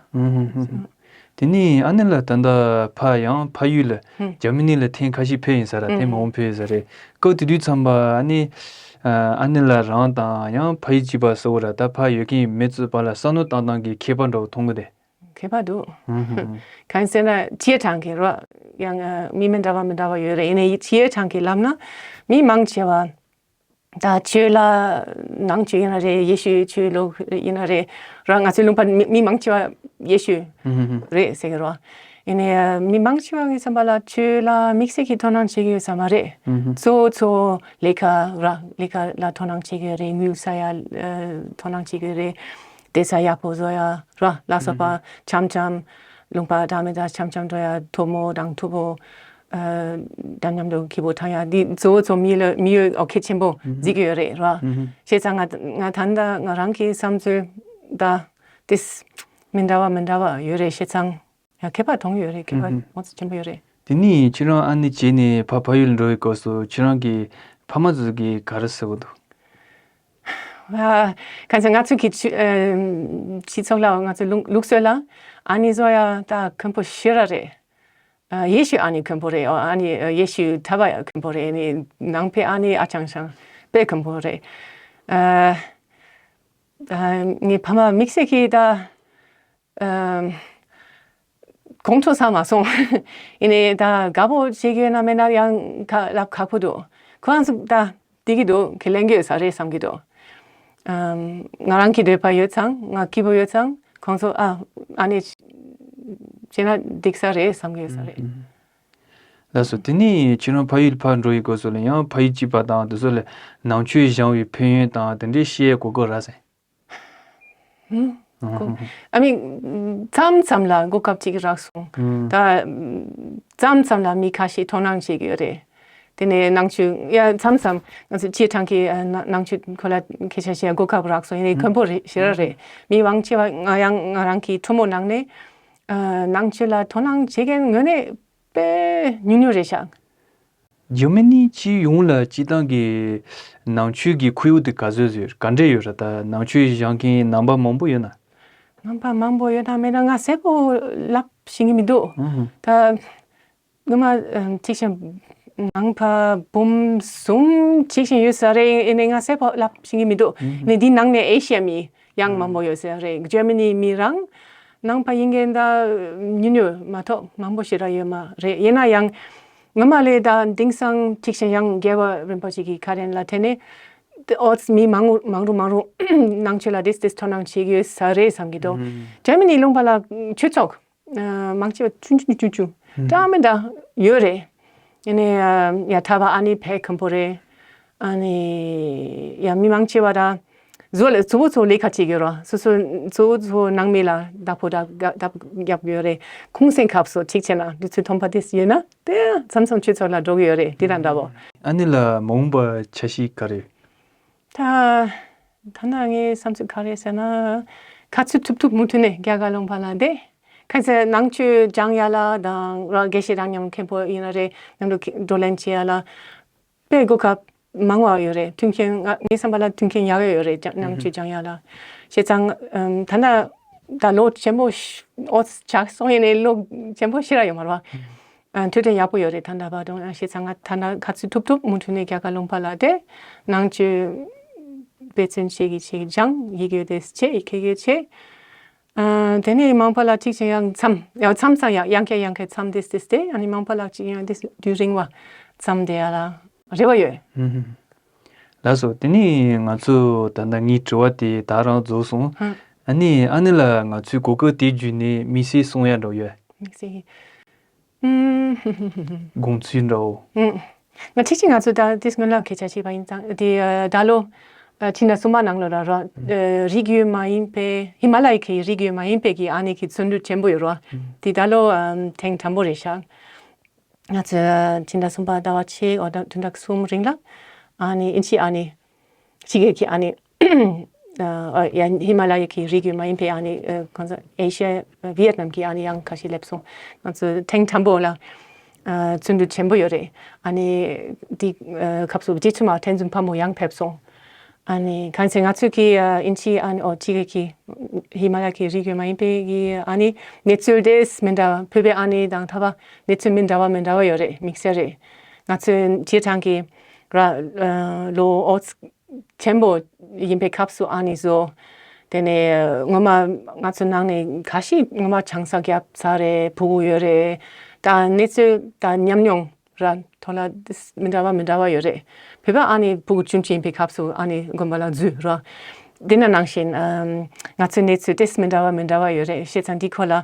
དེ་ནས་ཨ་ནེ་ལགས་ད་ལྟ་ཕ་ཡང་ཕ་ཡུལ་ལ་ཧུམ། འཇར་མ་ནི་ལ་ཐེངས་ཁ་ཤས་ཕེབས་ཡིན་ས་ར། ཐེངས་མང་པོ་ཕེབས་ཡིན་ས་རེད། སྐབས་དེ་དུས་ཙམ་པ་ཨ་ནེ་ཨ་ཨ་ནེ་ལགས་རང་དང་ཡང་ཕ་ཡུལ་གཅིག་པ་གཙོ་བོ་ར་ད་ཕ་ཡུལ་གྱི་མི་ཚོའི་བར་ལ་བསམ་བློ་བཏང་སྟངས་ཀྱི་ཁྱད་པར་འདྲ་བོ་མཐོང་གི་འདུག་ཁྱད་པར་འདུག་ཧུམ་ཧུམ། གང་ཟེར་ན་སྤྱིའི་གྲངས་ཀྱི་རོ་ཡང་ཨ་མི་མི་འདྲ་བ་མི་འདྲ་བ་ཡོད་རེད། ཡིན་ནའི་སྤྱིའི་གྲངས་ཀྱི་ལབ་ན་མི་མང་ཆེ་བ་ད་ཆོས་ལ་ནང་ཆོས་ཡིན་ན་རེད། ཡེ་ཤུའི་ཆོས་ལུགས་ཡིན་ན་རེད། ར་ང་ཚོའི་ལུང་པ་མི་མི་མང་ཆེ་བ་ཡེ་ཤུ་ཧུམ་ཧུམ་ཧུམ། རེད་ཟེར་གི་རོ། ཡིན་ནའི་མི་མང་ཆེ་བ་ངའི་བསམ་པ་ལ་ཆོས་ལ་དམིགས་བསལ་གྱི་དོ་སྣང་བྱེད་ཀྱི་ཡོད་ས་མ་རེད། ཧུམ་ཧུམ། གཙོ་བོ་གཙོ་བོ་ལས་ཀ་ར་ལས་ཀ་ལ་དོ་སྣང་བྱེད་ཀྱི་ཡོད་རེད། དངུལ་ས་ཡ་ཨ་དོ་སྣང་བྱེད་ཀྱི་ཡོད་རེད། བསྡད་ས་ཡག་པོ་བཟོ་ཡ་ར་ལ་སོགས་པ་ཧུམ་ཧུམ། འཆམ་འཆམ་ལུང་པ་འདྲ་མི་འདྲ་འཆམ་འཆམ་འགྲོ་ཡ། མཐུ་མོ་དང་མཐུ་བོ་ཨ་འདྲ་མཉམ་དུ་སྐྱིད་པོ་ཐང་ཡ། འདི་གཙོ་བོ་གཙོ་མི་ལ་མི་ཡོད་ཨོ་ཁེ་ཆེན་པོ་ཧུམ་ཧུམ། གཟིགས་ཀྱི་ཡོད་རེད་ར། ཧུམ་ཧུམ། བྱས་ཙང་ང་ང་ད་ལྟ་ང་རང་གི་བསམ་ཚུལ་ད་ཏིས་མི་འདྲ་བ་མི་འདྲ་བ་ཡོད་རེད། བྱས་ཙང་ཡང་ཁྱད་པར་མཐོང་ཡོད་རེད། ཁྱད་པར་ཧུམ་ཧུམ། མང་ཙམ་ཆེན་པོ་ཡོད་རེད། དེ་ནས་ཁྱེད་རང་ཨ་ནེ་བྱས་ནས་ཕ་ཕ་ཡུལ་འགྲོ་བའི་སྐབས་སུ་ཁྱེད་རང་གི་ཕ་མ་ཚོ་གིས་ག་རེ་ཟེར་གི་འདུག་ཨ་གང་ཟེར་ང་ཚོ་གི་སྤྱི་ཨ་སྤྱི་ཚོགས་ལ་ང་ཚོ་ལུགས་ལུགས་སྲོལ་ལ་ཨ་ནེ་ཚོ་ཡ་ད་མཁན་པོ་ཞེ་དྲག་རེད། ཨ་ཡེ་ཤུ་ཨ་ནེ་མཁན་པོ་རེད། ཨ་ནེ་ཨ་ཡེ་ཤུ་གྲྭ་པ་ཡ་མཁན་པོ་རེད། ཨ་ནེ་ནང་པའི་ཨ་ནེ་ཨ་ཅང་ཤང་དཔེ་མཁན་པོ་རེད། ཨ་ཨ་ངའི་ཕ་མ་དམིགས་བསལ་གྱི་ད་ཨམ། གོང་མཐོ་ས་མ་སོང་། ཡིན་ནའི་ད་དགའ་པོ་བྱེད་ཀྱི་ཡོད་ན་མེད་ན་ཡང་ཁ་ལབ་ཁག་པོ་འདུག་ཁོ་རང་ཚོ་ད་བདེ་གི་འདུག་ཁས་ལེན་གྱི་ཡོད་ས་རེད་བསམ་གྱི་འདུག་ཨམ། ང་རང་གི་འདོད་པ་ཡོད་ཙང་ང་སྐྱིད་པོ་ཡོད་ཙང་ཁོང་ཚོ་ཨ་ཨ་ནེ་བྱས་ན་འགྲིག་ས་རེད་བསམ་གྱི་ཡོད་ས་རེད། ལགས་སོ། དེ་ནས་ཁྱེད་རང་ཕ་ཡུལ་ཕར་འགྲོ་ཡི་སྐབས་སུ་ལ་ཡང་ཕ་ཡུལ་གཅིག་པ་དང་དེ་ཚོ་ལ་ནང་ཆོས་སྦྱང་བའི་ཕན་ཡོན་དང་དེ་འདྲའི་བཤད་གོ་སྐབས་རག་སོང་། ཨ་མི་མཚམས་མཚམས་ལ་གོ་སྐབས་ཅིག་རག་སོང་། ད་མཚམས་མཚམས་ལ་མི་ཁ་ཤས་དོ་སྣང་བྱེད་ཀྱི་ཡོད་རེད། དེ་ནས་ནང་ཆོས་ཡ་མཚམས་མཚམས་ང་ཚོ་སྤྱིའི་གྲངས་ཀྱི་ནང་ཆོས་ཁོ་ལ་ཁྱེད་ཆ་ཤས་གོ་སྐབས་རག་སོང་། ཡིན་ནའི་མཁན་པོ་རེད་ཞེ་དྲག་རེད། མི་མང་ཆེ་བ་ང་ཡང་ང་རང་གི་གྲོགས་མོ་ནང་ནས་ནང་ཆོས་ལ་དོ་སྣང་བྱེད་མཁན་ངོས་ནས་དཔེ་ཉུང་ཉུང་རེད་ཤག་འཇར་མ་ནི་སྤྱི་ཡོངས་ལ་སྤྱི་བཏང་གི་ནང་ཆོས་ཀྱི་ཁོར་ཡུག་དེ་ག་ཚོད་ཡོད། ག་འདྲས་ཡོད་རེད། ད་ནང་ཆོས་སྦྱང་མཁན་ནང་པ་མང་པོ་ཡོད་ན། ནང་པ་མང་པོ་ཡོད་ན་མེད་ན་ང་གསལ་པོ་ལབ་ཤེས་ཀྱི་མི་འདུག་ད་ངོ་མ་ཅིག་བཞིན་ནང་པ་འབུམ་གསུམ་ཅིག་བཞིན་ཡོད་ས་རེད། ཡིན་ནའི་ང་གསལ་པོ་ལབ་ཤེས་ཀྱི་མི་འདུག་ནི་འདི་ནང་ནས་ཨེ་ཤི་ཡ་མི་ཡང་མང་པོ་ཡོད་ས་རེད། འཇར་མ་ནི་མི་རང་ནང་པ་ཡིན་མཁན་ད་ཉུང་ཉུང་མ་གཏོགས་མང་པོ་ཞེ་དྲག་ཡོད་མ་རེད། ཡིན་ན་ཡང་ངོ་མ་ལས་ད་དེང་སང་ཅིག་བཞིན་ཡང་རྒྱལ་བ་རིན་པོ་ཆེ་གི་བཀའ་དྲིན་ལ་བརྟེན་ནས་ཨོ་མི་མང་རུ་མང་རུ་མང་རུ་ནང་ཆོས་ལ་ཏིས་ཏིས་དོ་སྣང་བྱེད་ཀྱི་ཡོད་ས་རེད་བསམ་གྱི་འདུག་འཇར་མ་ནི་ལུང་པ་ལ་ཆོས་ཚོགས་མང་ཆེ་བ་ཆུང་ཆུང་ཆུང་ཆུང་འདྲ་མི་འདྲ་ཡོད་རེད། ཡིན་ནའི་ཡ་ད་བ་ཨ་ནི་ཕལ་མཁན་པོ་རེད། ཨ་ནི་ཡ་མི་མང་ཆེ་བ་ད་ གཙོ་བོ་གཙོ་བོ་ལས་ཀ་བྱེད་ཀྱི་ཡོད་རེད། སོ་སོ་གཙོ་བོ་གཙོ་བོ་ནང་མི་ལ་བདག་པོ་བདག་བདག་རྒྱབ་ཡོད་རེད། གུང་སེང་སྐབས་སུ་འགྲིག་བྱས་ན་དུས་ཚོད་ཐོན་པ་དེ་ཡོད་ན་དེ་མཚམས་མཚམས་ཆོས་ཚོགས་ལ་འགྲོ་གི་ཡོད་རེད། དེ་དང་འདྲ་བོ། ཨ་ནི་ལ་མ་འོངས་པ་འཆར་གཞི་ག་རེ། ད་ད་ན་ངའི་བསམ་ཚུལ་ག་རེ་ཟེར་ན། ག་ཚོད་ཐུབ་ཐུབ་མུ་མཐུད་ནས་རྒྱ་གར་ལུང་པ་ལ་བསྡད། གལ་སྲིད་ནང་ཆོས་སྦྱང་ཡ་ལ་དང་རང་དགེ་བཤེས་རང་མཉམ་མཁན་པོ་ཡིན་ན་རེད། མཉམ་དུ་བགྲོ་གླེང་བྱེད་ཡ་ལ་དཔེ་གོ་སྐབས་མང་བ་ཡོད་རེད། མཐུན་རྐྱེན་ང་ངའི་བསམ་པ་ལ་མཐུན་རྐྱེན་ཡག་ཡོད་རེད། ནང་ཆོས་སྦྱང་ཡ་ལ། བྱས་ཙང་ཨམ་ད་ལྟ་ད་ལོ་ཆེན་པོ་ཤ་ཨོ་ཆགས་སོང་ཡིན་ནའི་ལོ་ཆེན་པོ་ཤི་ར་ཡོད་མ་རེད་བ། ཨ་འཕྲོད་བསྟེན་ཡག་པོ་ཡོད་རེད། ད་ལྟ་བར་དུ་ཨ་བྱས་ཙང་ང་ད་ལྟ་ག་ཚོད་ཐུབ་ཐུབ་མུ་མཐུད་ནས་རྒྱ་གར་ལུང་པ་ལ་བསྡད། ནང་ཆོས་འབད་བརྩོན་བྱེད་ཀྱི་བྱེད་ཀྱི་སྦྱང་། ཡི་གེ་དེ་བྱེད། ཡི་གེ་གེ་བྱེད། ཨ་དེ་ནས་མང་པ་ལ་གཅིག་ཅིག་ཡང་མཚམས་ཡང་མཚམས་སང་ཡང་ཡང་ཁྱེད་ཡང་ཁྱེད་མཚམས་དེ་དེ་དེ་ཨ་ནི་མང་པ་ལ་གཅིག་ཡང་དེ་དུས་རིང་བ་མཚམས་དེ་ཡ་ལ་རེ་བ་ཡོད། ཧུམ་ཧུམ། ལགས་སོ། དེ་ནས་ང་ཚོ་ད་ལྟ་ངའི་དྲི་བ་དེ་ད་རང་རྫོགས་སོང་། ཧུམ། ཨ་ནི་ཨ་ནི་ལ་ང་ཚོའི་གོ་སྐབས་དེ་བརྒྱུད་ནས་དམིགས་བསལ་གསུང་ཡ་འདྲ་ཡོད། དམིགས་བསལ། ཨུམ། དགོངས་ཚུལ་འདྲ་བོ། ཨུམ། ང་ཁྲིག་ཁྲིག་ང་ཚོ་ད་དེ་སྔོན་ལ་སྐད་ཆ་བྱས་པ་ཡིན་ཙང་དེ་ཨ་ད་ལོ་ཨ་ཕྱི་ཟླ་གསུམ་པ་ནང་ལོ་ར་ར་ཨ་རིགས་རྒྱུད་མ་ཡིན་པའི་ཧི་མ་ལ་ཡའི་གི་རིགས་རྒྱུད་མ་ཡིན་པའི་གི་ཨ་ནི་གི་རྩོད་འགྲན་ཆེན་པོ་ཡོད་ར། དེ་ད་ལོ་ཨ་ཐེངས་དང་པོ་རེད་ཤག་ང་ཚོ་ཕྱི་ཟླ་གསུམ་པ་ཟླ་བ་ཕྱེད་འོ་ད་བདུན་ཕྲག་གསུམ་རིང་ལ་ཨ་ནི་ཨིན་ཅི་ཨ་ནི་ཕྱི་རྒྱལ་གྱི་ཨ་ནི་ཨ་ཡ་ཧི་མ་ལ་ཡ་གི་རི་རྒྱུད་མ་ཡིན་པའི་ཨ་ནི་ཨ་གང་ཟག་ཨེ་ཤི་ཡ་ཝི་ཡེད་ནམ་གྱི་ཨ་ནི་ཡང་ཁ་ཤས་སླེབས་སོང་། ང་ཚོ་ཐེངས་དང་པོ་ལ་ཨ་རྩོད་འགྲན་ཆེན་པོ་ཡོད་རེད། ཨ་ནི་དེ་ཨ་སྐབས་སུ་རྗེ་བཙུན་མ་ཁྲི་འཛིན་ཕག་མོ་ཡང་ཕེབས་སོང་། ཨ་ནི་གང་ཟེར་ང་ཚོས་ཀྱི་ཨ་ཨིན་ཅི་ཨ་ནི་ཨོ་ཅི་གི་ཧི་མ་ལ་གི་རི་རྒྱུད་མ་ཡིན་པའི་གི་ཨ་ནི་གནས་ཚུལ་དེ་མི་འདྲ་བ་བོད་པའི་ཨ་ནི་དང་ཐ་བ་གནས་ཚུལ་མི་འདྲ་བ་མི་འདྲ་བ་ཡོད་རེད། དམིགས་བསལ་རེད། ང་ཚོའི་རྗེས་དྲན་གྱི་ར་ཨ་ལོ་ཨོ་ཆེན་པོ་ཡིན་པའི་སྐབས་སུ་ཨ་ནི་བཟོ། དེ་ནས་སྔོན་མ་ང་ཚོའི་ནང་ནས་ཁ་ཤས་སྔོན་མ་ཆང་ས་བརྒྱབ་ཚར་རེད། ཕྲུ་གུ་ཡོད་རེད། ད་གནས་ཚུལ་ད་ཉམས་མྱོང་ར་ཐོག་ལ་མི་འདྲ་བ་མི་འདྲ་བ་ཡོད་རེད། བོད་པ་ཨ་ནི་ཕྲུ་གུ་ཆུང་ཆུང་ཡིན་པའི་སྐབས་སུ་ཨ་ནི་དགོན་པ་ལ་འཛུལ་ར། དེ་ན་ནང་བཞིན་ཨམ་ང་ཚོའི་གནས་ཚུལ་ཏེས་མི་འདྲ་བ་མི་འདྲ་བ་ཡོད་རེད། བྱས་ཙང་འདི་སྐོར་ལ་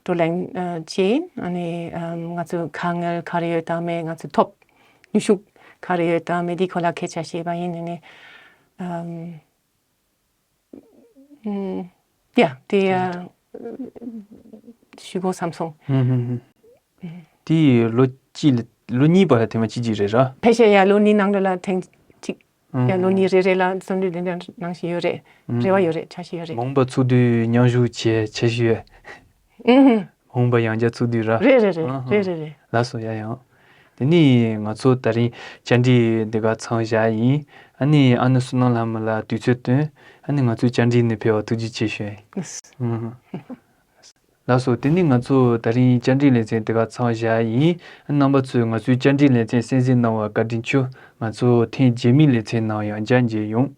བགྲོ་གླེང་ཨ་བྱས་ཡིན། ཨ་ནི་ཨམ་ང་ཚོ་དཀའ་ངལ་ག་རེ་ཡོད་དམ་མེད། ང་ཚོ་ཐོབ་ནུས་ཤུགས་ག་རེ་ཡོད་དམ་མེད། འདི་སྐོར་ལ་སྐད་ཆ་བཤད་པ་ཡིན། ཨ་ནི་ཨམ། ཨུམ། ཡ། དེ་ཡ། ཞུ་དགོས་བསམ་སོང་། ཧུམ་ཧུམ་ཧུམ། དེ་ལོ་གཅིག་ལ་ལོ་གཉིས་པ་ལ་དེ་མ་གཅིག་གཅིག་རེད་ར། ཕལ་ཆེར་ཡ་ལོ་གཉིས་ནང་ལ་ལ་ཐེངས་གཅིག་ཧུམ་ཡ་ལོ་ཧུམ། གཉིས་རེ་རེ་ལ་རྩོད་འགྲན་དེ་འདྲ་ནང་བཞིན་ཡོད་རེད། ཧུམ་རེ་བ་ཧུམ། ཡོད་རེད། འཆར་གཞི་ཡོད་རེད། མ་འོངས་པ་ཚོགས་དུས་མཉམ་ཞུགས་བྱེད་འཆར་གཞི་ཡོད། ཨུམ། འོང་པ་ཡང་བསྐྱར་ཚུགས་དུས་ར། རེད་རེད་རེད། ཨ་ཧ། རེད་རེད་རེད། ལགས་སོ། ཡ་ཡང་། དེ་ནི་ང་ཚོ་ད་རིང་བཅར་འདྲི་འདི་ག་མཚམས་བཞག་ཡིན། ཨ་ནི་ཨ་ནུ་བསོད་ནམས་ལྷ་མོ་ལ་དུས་ཚོད་བཏོན། ཨ་ནི་ང་ཚོའི་བཅར་འདྲི་ནི་ཕེབས་པ་ཐུགས་རྗེ་ཆེ་ཞུ་ཡིན། ཨ་ཧ། ལགས་སོ། དེ་ནི་ང་ཚོ་ད་རིང་བཅར་འདྲི་ལེ་ཚན་འདི་ག་མཚམས་བཞག་ཡིན། རྣམ་པ་ཚོས་ང་ཚོའི་བཅར་འདྲི་ལེ་ཚན་གསན་གཟིགས་གནང་བར་བཀའ་དྲིན་ཆེ། ང་ཚོ་ཐེངས་རྗེས་མའི་ལེ་ཚན་ནང་ཡང་བསྐྱར་མཇལ་ཡོང་།